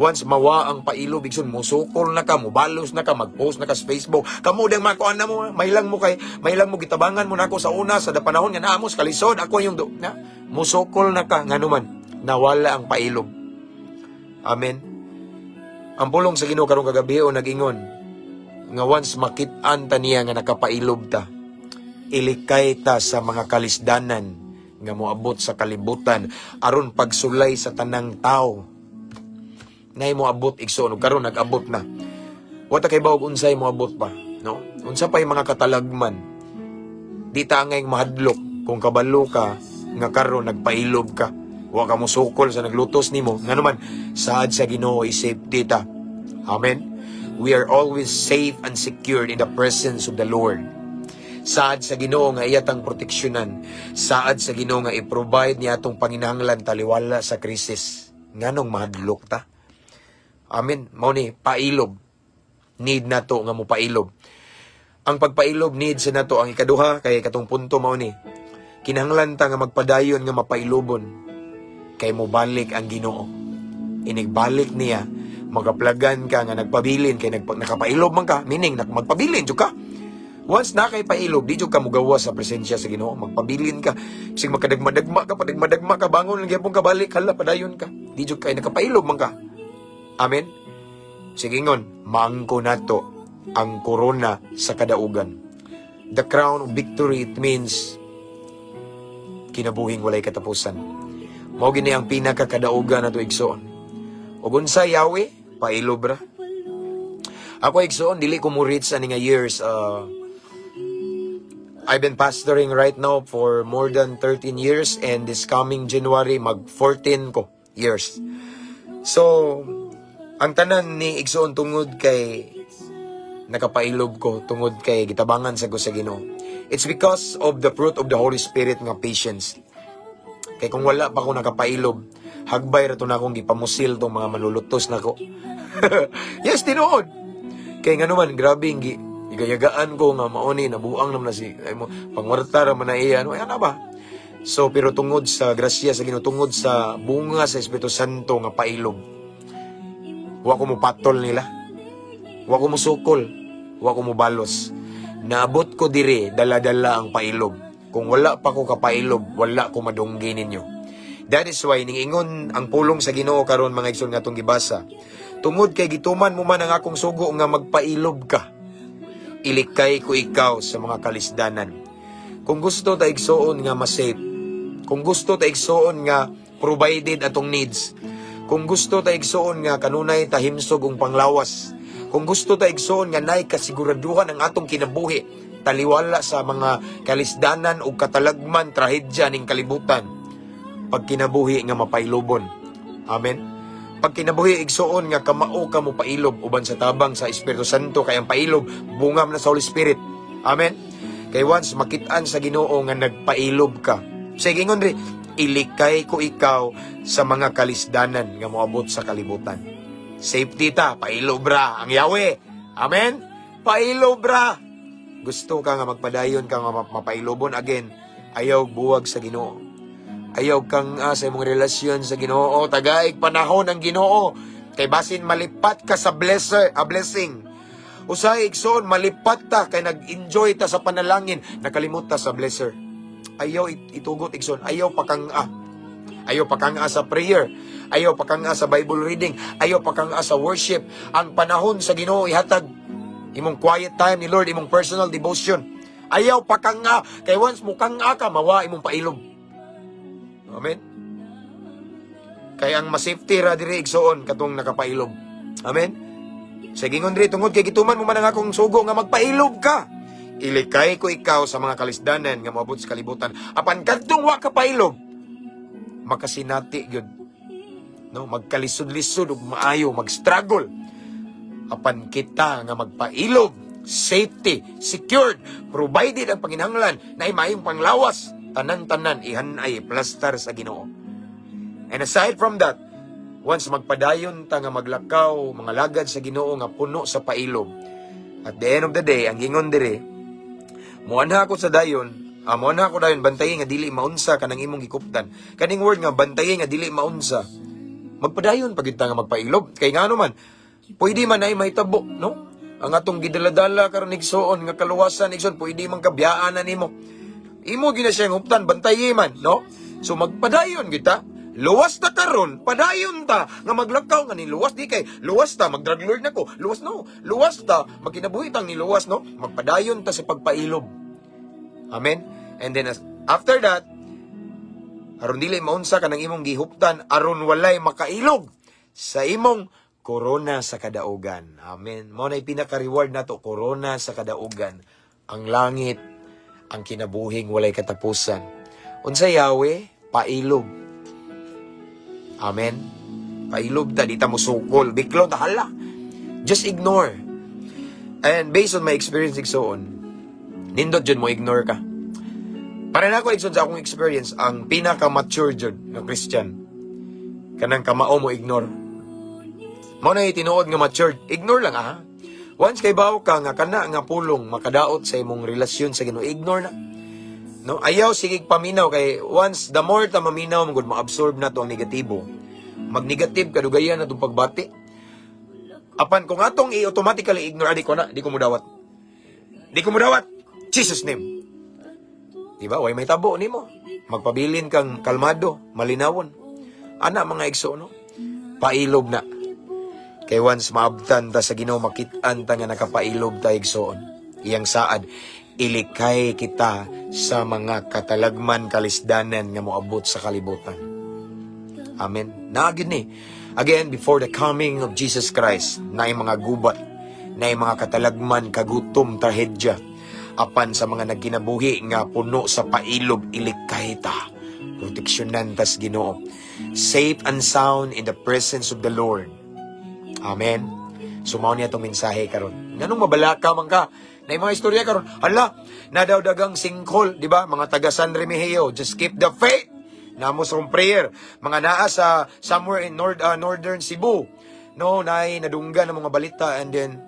Once mawa ang pailob, igsoon, musukol na ka, mubalos na ka, mag-post na ka sa Facebook. Kamo dang makuan na mo, may lang mo kay, may lang mo gitabangan mo nako sa una sa da panahon nga naamos kalisod, ako yung do, na musukol na ka nganuman nawala ang pailob. Amen. Ang pulong sa Ginoo karong kagabi o nag-ingon nga once makit-an ta niya nga nakapailob ta, ilikay ta sa mga kalisdanan nga moabot sa kalibutan aron pagsulay sa tanang tao. Nay mo abot, igsoon, ug karon nag-abot na. Wa ta kay bawog unsay mo abot pa, no? Unsa pa yung mga katalagman. Di ta angay mahadlok kung kabalo ka nga karon nagpailob ka. Wa ka mosukol sa naglutos nimo. Ngano man, saad sa Ginoo is safety ta. Amen. We are always safe and secured in the presence of the Lord. Saad sa Ginoo nga iya tang proteksyonan. Saad sa Ginoo nga i-provide niya atong panginahanglan taliwala sa krisis. Nganong mahadlok ta? Amen. Mao ni pailob. Need nato nga mopailob. Ang pagpailob, need sa nato. Ang ikaduha kay katong punto, mao ni. Kinahanglan ta nga magpadayon nga mapailobon kay mobalik ang Ginoo. Inigbalik niya, magaplagan ka nga nagpabilin kay nakapailob man ka, meaning magpabilin jud ka. Once na kay pailob, di jud ka mugawas sa presensya sa Ginoo, magpabilin ka. Sig magkadagma-dagma ka, padagma-dagma ka, bangon lang gyapon ka balik, hala, padayon ka. Di jud kay nakapailob man ka. Amen. Sige ngon, maangko nato ang korona sa kadaugan. The crown of victory, it means kinabuhing walay katapusan. Mao gini ang pinakakadaugan nato, igsoon. Ug unsa Yahweh, pailob ra. Ako, igsoon, dili ko mo reach ani nga years. I've been pastoring right now for more than 13 years and this coming January mag 14 ko years. So, ang tanan ni, igsoon, tungod kay nakapailob ko, tungod kay gitabangan sa ko sa Ginoo. It's because of the fruit of the Holy Spirit nga patience. Kay kung wala pa ko nakapailob, hagbay ra to na akong gipamusil tong mga manlulutos nako. Yes, tinuod. Kay ngano man, grabe gi igayagaan ko nga mauni nabuang naman na si ay mo pangwarta ra man na iya, ano, ay ana ba. So pero tungod sa grasya sa Ginoo, tungod sa bunga sa Espiritu Santo nga pailob, wa ko mopatol nila. Wa ko mosukol, wa ko mobalos. Naabot ko dire, dala-dala ang pailob. Kung wala pa ko kapailob, wala ko madunggi ninyo. That is why ningingon ang pulong sa Ginoo karon, mga igsoon, nga atong gibasa. Tungod kay gituman mo man ang akong sugo nga magpailob ka, ilikay ko ikaw sa mga kalisdanan. Kung gusto ta, igsoon, nga ma-safe, kung gusto ta, igsoon, nga provided atong needs, kung gusto ta, igsoon, nga kanunay ta himsog ug panglawas, kung gusto ta, igsoon, nga nay kasiguraduhan ang atong kinabuhi, taliwala sa mga kalisdanan o katalagman, trahedya ning kalibutan, pagkinabuhi nga mapailobon. Amen. Pagkinabuhi, igsoon, nga kamao ka mo pailob uban sa tabang sa Espiritu Santo, kay ang pailob bunga man na sa Holy Spirit. Amen. Kay once makitaan sa Ginoo nga nagpailob ka. Sige ingon ri, ilikay ko ikaw sa mga kalisdanan nga moabot sa kalibutan. Safety ta, pailob ra ang Yahweh. Amen. Pailob ra. Gusto ka nga magpadayon ka nga mapailobon again, ayaw buwag sa Ginoo. Ayaw kang sa imong relasyon sa Ginoo, tagaig panahon ang Ginoo. Kay basin malipat ka sa blesser, a blessing. Usahay, igsoon, malipat ta kay nag-enjoy ta sa panalangin, nakalimot ta sa blesser. Ayaw itugot, igsoon, ayaw pakang-a. Ayaw pakang-a sa prayer. Ayaw pakang-a sa Bible reading. Ayaw pakang-a sa worship. Ang panahon sa Ginoo ihatag. Imong quiet time ni Lord, imong personal devotion. Ayaw pakang-a. Kay once mo kang-a ka, mawa imong pailob. Amen. Kay ang ma-safety ra diri, igsoon, katong nakapailob. Amen. Sa gingon diri, tungod kay gituman mo man ang akong sugo nga magpailob ka, ilikay ko ikaw sa mga kalisdanan nga moabot sa kalibutan. Apan kadtong wa ka pailob, makasinati gyud. No, magkalisod-lisod ug maayo, mag-struggle. Apan kita nga magpailob, safety, secured, provided ang panginahanglan, na maayong panglawas, tanan-tanan ihanay plastar sa Ginoo. And aside from that, once magpadayon ta nga maglakaw, mga lagad sa Ginoo nga puno sa pailob, at the end of the day, ang gingon dire, muanha ko sa dayon, muanha ko dayon, bantayi nga dili maunsa kanang imong gikuptan. Kaning word nga bantayi nga dili maunsa, magpadayon pag ta nga magpailob. Kay ngano man, pwede man ay mahitabo, no? Ang atong gidaladala karon, igsoon, nga kaluwasan, igsoon, pwede man kabiyaan na nimo. Imo gina siyang huptan, bantayi man, no? So magpadayon kita. Luwas ta karon, padayon ta nga maglakaw nga niluwas di kay luwas ta mag drug lord nako. Luwas, no. Luwas ta magkinabuhi tang niluwas, no. Magpadayon ta sa pagpailob. Amen. And then after that, aron dili maunsa kanang imong gihuptan, aron walay makailog sa imong korona sa kadaugan. Amen. Mao nay pinaka-reward nato, korona sa kadaugan. Ang langit, Ang kinabuhing walay katapusan. Unsa Yahweh? Pailob. Amen. Pailob ta, di ta musukol. Biklo ta, hala. Just ignore. And based on my experience, igsoon, nindot jud mo ignore ka. Para na ako, igsoon, sa akong experience, ang pinaka-mature jud nga Christian, kanang kamao mo ignore. Mao na tinuod nga matured. Ignore lang ah. Once kay bawo ka nga kana nga pulong makadaot sa imong relasyon sa Ginoo, ignore na. No, ayaw sige paminaw kay once the more ta maminaw man gud, ma-absorb na to ang negatibo. Mag-negative kadugayan na tong pagbati. Apan kung atong i-automatically ignore, adi ko na, di ko mudawat. Di ko mudawat. Jesus name. Di ba? Way may tabo nimo. Magpabilin kang kalmado, malinawon. Ana, mga igsoon, no? Pailob na. Kay once maabtan ta sa Ginoo, makit-an ta nga nakapailob ta, igsoon. Iyang saad, ilikay kita sa mga katalagman, kalisdanan nga moabot sa kalibutan. Amen. Naagid ni. Again, before the coming of Jesus Christ, naay mga gubat, naay mga katalagman, kagutom, trahedya. Apan sa mga nagkinabuhi nga puno sa pailob, ilikay ta. Proteksyonan tas Ginoo. Safe and sound in the presence of the Lord. Amen. So mao niya itong mensahe karon. Nganong mabalaka man ka? Na mga istorya karon. Hala, naa daw daghang sinkhole, di ba? Mga taga San Remigio, just keep the faith. Namo sa akong prayer. Mga naa sa somewhere in northern Cebu. No, naay nadunggan ng mga balita and then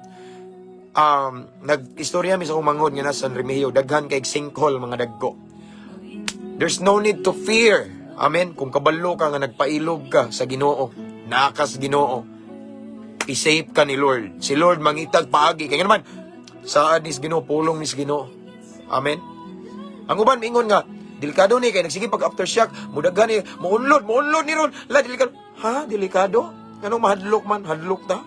nag-istorya mi sa akong manghod nga nasa San Remigio, daghan kay sinkhole, mga dagko. There's no need to fear. Amen. Kung kabalo ka nga nagpailob ka sa Ginoo, naa ka sa Ginoo, i-safe ka ni Lord. Si Lord mangitag paagi. Kaya naman, saad nis Ginoo, pulong nis Ginoo. Amen. Ang uban mingon nga, delikado ni kay nagsige pag aftershock, mudaghan ni, muunlod, muunlod ni ron. La, delikado. Ha, delikado? Nganong mahadlok man, hadlok ta?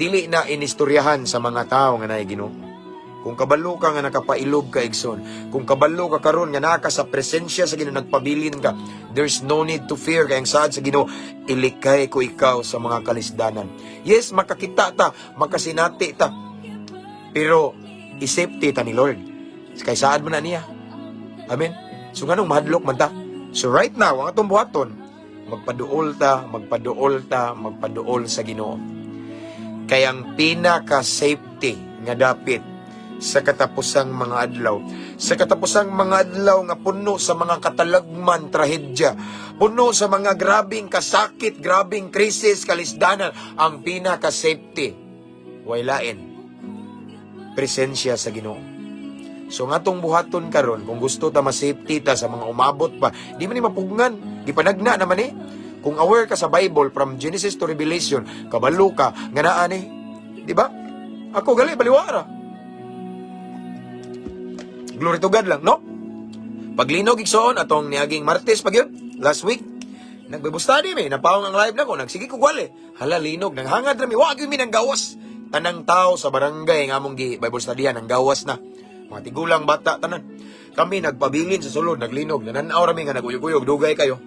Dili na inistoryahan sa mga tao nga naay Ginoo. Kung kabalo ka nga nakapailob ka, igsoon, kung kabalo ka karon nga naa ka sa presensya sa Ginoo, nagpabilin ka, there's no need to fear kay ang saad sa Ginoo, ilikay ko ikaw sa mga kalisdanan. Yes, makakita ta, makasinati ta. Pero i-safety ta ni Lord. Kay saad mo na niya. Amen. So nganong mahadlok man ta? So right now, ang atong buhaton, magpaduol ta, magpaduol ta, magpaduol sa Ginoo. Kay ang pinaka-safety nga dapit sa katapusang mga adlaw. Sa katapusang mga adlaw nga puno sa mga katalagman, trahedya, puno sa mga grabing kasakit, grabing krisis, kalisdanan, ang pinaka-safety, way lain, presensya sa Ginoo. So nga atong buhaton karon, kung gusto ta ma-safety ta sa mga umabot pa, di man ni mapugngan, gipanagna naman eh. Kung aware ka sa Bible from Genesis to Revelation, kabalo ka nga naa ni, di ba? Ako gali baliwara. Glory to God lang, no? Paglinog, igsoon, atong niaging Martes pag yun, last week, nag-Bible study mi, napawong ang live na ko, nagsige ko gwali. Hala, linog, nanghangad ra mi, wa gyud mi nang gawas. Tanang tao sa barangay nga among gi Bible studyan, ang gawas na. Mga tigulang, bata, tanan. Kami nagpabilin sa sulod, naglinog, nananaw ra mi nga naguyog-uyog, dugay kayo.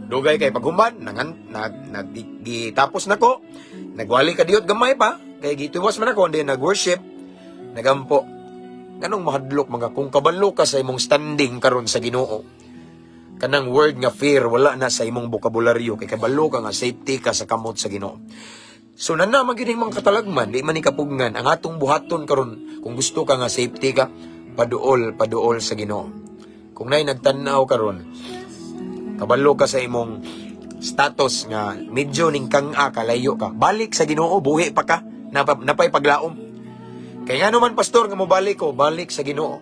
Dugay kay paghuman, nangan, nag, nag, gitapos na ko, nagwali ka diyot gamay pa, kay gituwas man ako, and then nag-worship, nagampo. Nganong mahadlok mga kung kabalo ka sa imong standing karon sa Ginoo? Kanang word nga fear wala na sa imong bokabularyo kay kabalo ka nga safety ka sa kamot sa Ginoo. So nana man gyud mga katalagman, di man ni kapugngan. Ang atong buhaton karon, kung gusto ka nga safety ka, paduol, paduol sa Ginoo. Kung nay nagtan-aw karon, kabalo ka sa imong status nga medyo ning kang-a, kalayo ka, balik sa Ginoo, buhi pa ka, napay paglaom. Kay nga naman, pastor, nga mobalik ko, balik sa Ginoo.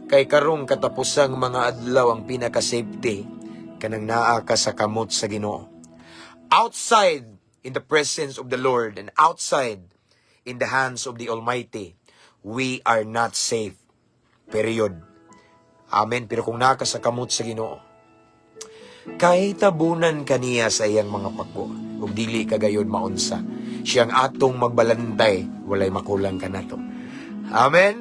Kay karong katapusang mga adlaw, ang pinaka-safety kanang naa ka sa kamot sa Ginoo. Outside in the presence of the Lord and outside in the hands of the Almighty, we are not safe. Period. Amen. Pero kung naa ka sa kamot sa Ginoo, kay tabunan kaniya sa iyang mga pako ug dili ka gayon maunsa. Siyang atong magbalantay, walay makulang kanato. Amen.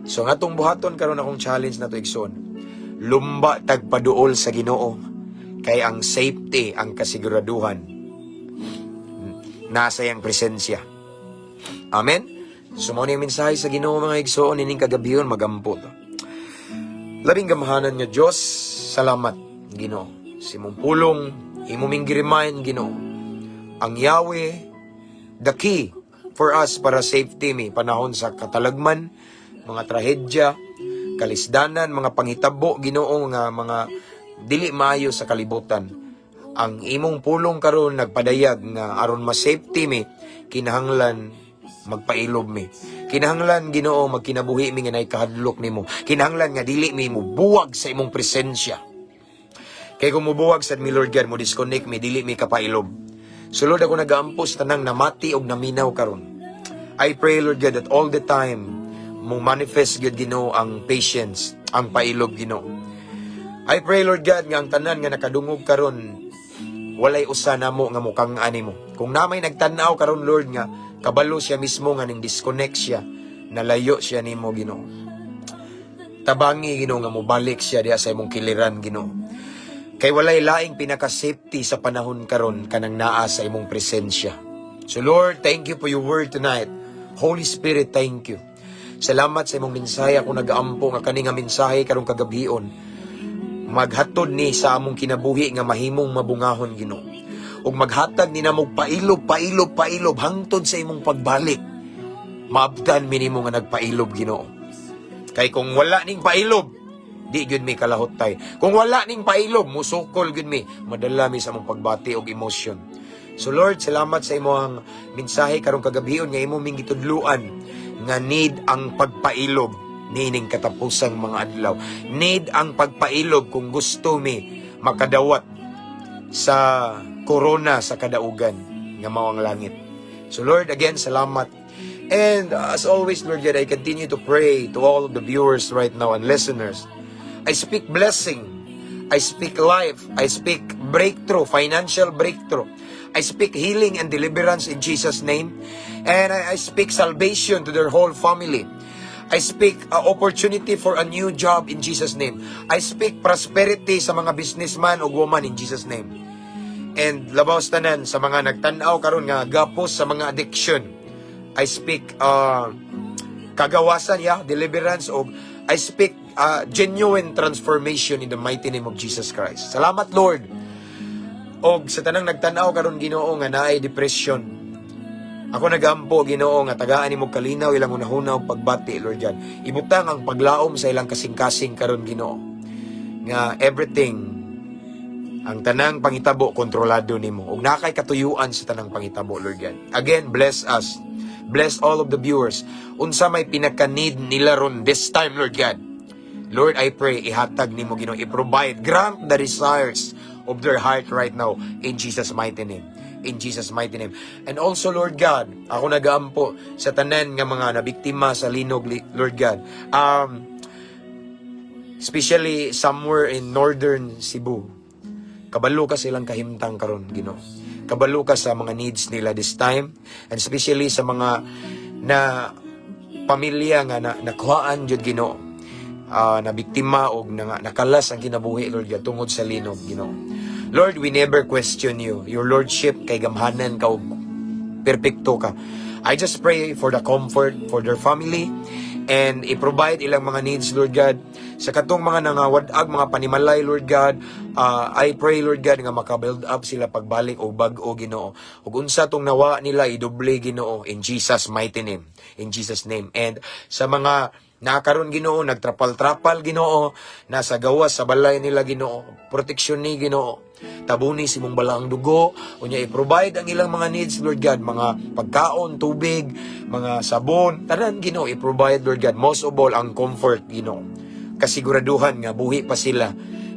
So ang atong buhaton karon, akong challenge na to, igsoon. Lumba tagpaduol sa Ginoo kay ang safety, ang kasiguraduhan, nasa iyang presensya. Amen. So mao ni ang mensahe sa Ginoo, mga igsoon, ining kagabihon magampo to. Labing gamhanan nga Dios, salamat, Ginoo. Sa imong pulong, imo ming gi-remind, Ginoo. Ang Yahweh, the key for us para safety mi panahon sa katalagman, mga trahedya, kalisdanan, mga panghitabo, Ginoo, nga mga dili maayo sa kalibutan. Ang imong pulong karon nagpadayag nga aron ma-safety mi, kinahanglan magpailob mi. Kinahanglan, Ginoo, magkinabuhi mi nga naay kahadlok nimo. Kinahanglan nga dili mi mo buwag sa imong presensya. Kay kung mubuwag sad mi, Lord God, mo disconnect mi, dili mi kapailob. So Lord, ako nagaampo sa tanang namati og naminaw karon. I pray, Lord God, that all the time mo manifest gyud, Ginoo, ang patience, ang pailob, Ginoo. I pray, Lord God, nga ang tanan nga nakadungog karon, walay usa namo nga mukang animo. Kung namay nagtan-aw karon, Lord, nga kabalo siya mismo nga ning disconnect siya, nalayo siya nimo, Ginoo. Tabangi, Ginoo, nga mobalik siya diha sa imong kiliran, Ginoo. Kay walay laing pinaka-safety sa panahon karon kanang naa sa imong presensya. So Lord, thank you for your word tonight. Holy Spirit, thank you. Salamat sa imong mensahe. Ako nagaampo nga kani nga mensahe karong kagabhion maghatod ni sa among kinabuhi nga mahimong mabungahon, Ginoo. Ug maghatag ni namog pailob, pailob, pailob hangtod sa imong pagbalik. Maabtan mi nimo nga nagpailob, Ginoo. Kay kung wala ning pailob, di gyud mi kalahutay. Kung wala ning pailob, musukol gyud mi, madala mi sa among pagbati og emosyon. So Lord, salamat sa imong mensahe karong kagabhion nga imo ming gitudluan nga need ang pagpailob niining katapusang mga adlaw. Need ang pagpailob kung gusto mi makadawat sa corona sa kadaugan nga mao ang langit. So Lord, again, salamat. And as always, Lord God, I continue to pray to all of the viewers right now and listeners. I speak blessing. I speak life. I speak breakthrough, financial breakthrough. I speak healing and deliverance in Jesus' name. And I speak salvation to their whole family. I speak opportunity for a new job in Jesus' name. I speak prosperity sa mga businessman o woman in Jesus' name. And labaw sa tanan, sa mga nagtan-aw karon nga gapos sa mga addiction, I speak kagawasan, yeah, deliverance og I speak genuine transformation in the mighty name of Jesus Christ. Salamat, Lord. Og sa tanang nagtan-aw karon, Ginoo, nga naay depression, ako nagampo, Ginoo, nga tagaan nimo kalinaw ilang hunahuna og pagbati, Lord God. Ibutang ang paglaom sa ilang kasing-kasing karon, Ginoo. Nga everything, ang tanang pangitabo, kontrolado nimo. Ug naa kay katuyuan sa tanang pangitabo, Lord God. Again, bless us. Bless all of the viewers. Unsa may pinaka-need nila ron this time, Lord God. Lord, I pray, ihatag nimo, Ginoo, i-provide, grant the desires of their heart right now in Jesus' mighty name. In Jesus' mighty name. And also, Lord God, ako nagaampo sa tanan nga mga nabiktima sa linog, Lord God. Especially somewhere in northern Cebu. Kabalo ka silang kahimtang karon, Ginoo. Kabalo ka sa mga needs nila this time and especially sa mga na pamilya nga na nakuhaan jud, Ginoo. Na biktima og na, nakalas ang kinabuhi, Lord God, tungod sa linog, Ginoo. Lord, we never question you. Your Lordship, kay gamhanan ka ug perpekto ka. I just pray for the comfort for their family and i-provide ilang mga needs, Lord God. Sa katong mga nangawad-ag, mga panimalay, Lord God, I pray, Lord God, nga maka-build up sila pagbalik og bag-o, Ginoo. Ug unsa tong nawa nila, idoble, Ginoo, in Jesus' mighty name. In Jesus' name. And sa mga nakaron, Ginoo, nagtrapal-trapal, Ginoo, nasa gawas sa balay nila, Ginoo, proteksyon ni, Ginoo. Tabuni sa imong balaang dugo, unya i-provide ang ilang mga needs, Lord God, mga pagkaon, tubig, mga sabon, tanan, Ginoo, i-provide, Lord God. Most of all, ang comfort, Ginoo. Kasiguraduhan nga buhi pa sila,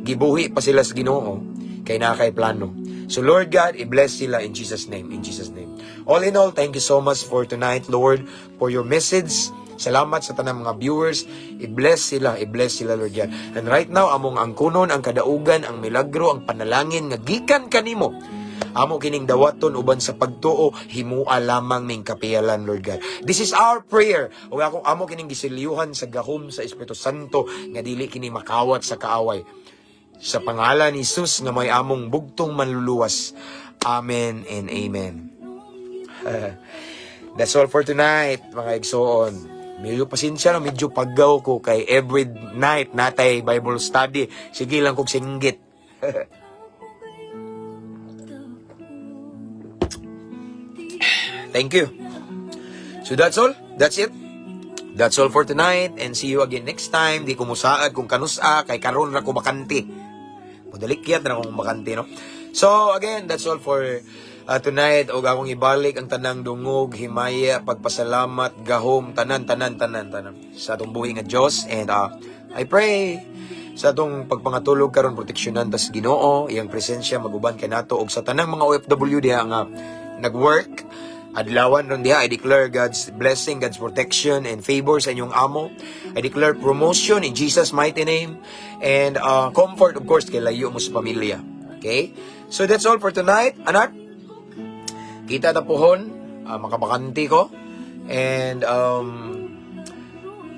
gibuhi pa sila sa Ginoo, kay naa kay plano. So Lord God, i-bless sila in Jesus' name, in Jesus' name. All in all, thank you so much for tonight, Lord, for your message. Salamat sa tanang mga viewers. I-bless sila, i-bless sila, Lord God. And right now, among angkunon ang kadaugan, ang milagro, ang panalangin nga gikan kanimo. Amo kining dawaton uban sa pagtuo, himua lamang ning kapiyalan, Lord God. This is our prayer. Ug ako amo kining gisilyuhan sa gahom sa Espiritu Santo nga dili kini makawat sa kaaway. Sa pangalan ni Jesus nga may among bugtong manluluwas. Amen and amen. That's all for tonight, mga igsoon. Medyo pasensya na, medyo paggaw ko kay every night natay Bible study. Sige lang kog singgit. Thank you. So that's all. That's it. That's all for tonight and see you again next time. Di ko musaad kung kanusa kay karon ra ko bakante. Mudalikyat na akong bakante, no? So again, that's all for tonight. Og akong ibalik ang tanang dungog, himaya, pagpasalamat, gahom, tanan, tanan, tanan, tanan sa atong buhi nga Dios. And I pray sa atong pagpangatulog karon, proteksyonan tas Ginoo, iyang presensya maguban kanato og sa tanang mga OFW diha nga nag-work adlawan ron diha. I declare God's blessing, God's protection and favor sa inyong amo. I declare promotion in Jesus' mighty name and comfort, of course, kay layo mo sa pamilya. Okay? So that's all for tonight, anak. Kita ta pohon, makabakante ko. And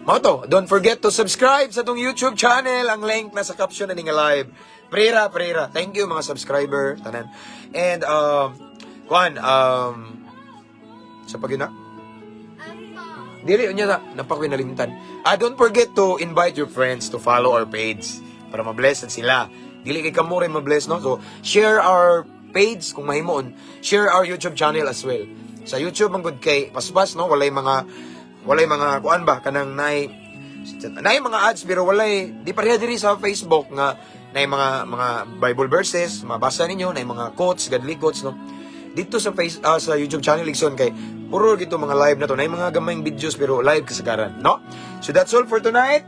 mao to, don't forget to subscribe sa atong YouTube channel. Ang link nasa caption na nga live. Prera, prera. Thank you, mga subscriber tanan. And kuan sa pagina. Dili unya na napakoy nalimtan. Ah, don't forget to invite your friends to follow our page para ma-bless sila. Dili kay kamo rin ma-bless, no? So, share our page kung mahimoon. Share our YouTube channel as well. Sa YouTube man gud kay paspas, no, walay mga kuan ba, kanang naay mga ads pero walay di pareha diri sa Facebook nga naay mga Bible verses mabasa ninyo, naay mga quotes, godly quotes, no? Dito sa YouTube channel, igsoon, kay puro gito mga live na to, naay mga gamayng videos pero live kasagaran, no? So that's all for tonight.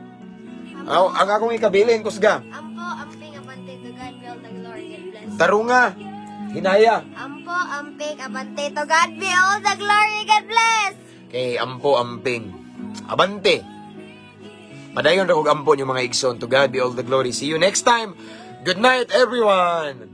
Aw, ang akong ikabilin, kusga. Ampo, amping, abante, to God be all the glory. God bless. Tarunga, hinaya. Ampo, amping, abante, to God be all the glory. God bless. Kay ampo, amping, abante. Padayon ra kog ampo yung mga igsoon. To God be all the glory. See you next time. Good night, everyone.